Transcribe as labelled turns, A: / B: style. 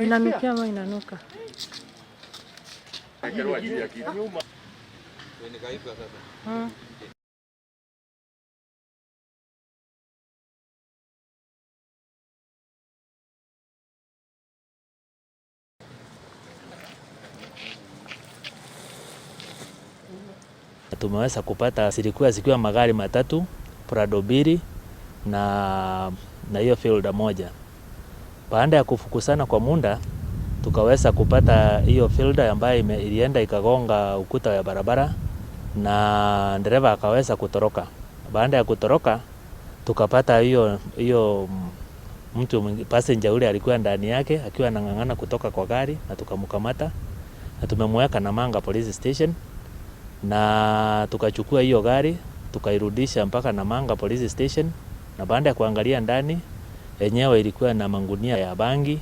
A: Inanukia ama inanuka?
B: Tumeweza kupata zilikuwa zikiwa magari matatu, Prado mbili na hiyo Fielder moja. Baada ya kufukusana kwa muda, tukaweza kupata hiyo Fielder ambayo ilienda ikagonga ukuta wa barabara na dereva akaweza kutoroka. Baada ya kutoroka, tukapata hiyo mtu mwingi, passenger ule alikuwa ndani yake akiwa anang'ang'ana kutoka kwa gari na tukamkamata na tumemweka Namanga Police Station na tukachukua hiyo gari tukairudisha mpaka Namanga Police Station, na baada ya kuangalia ndani enyewe ilikuwa na mangunia ya bangi.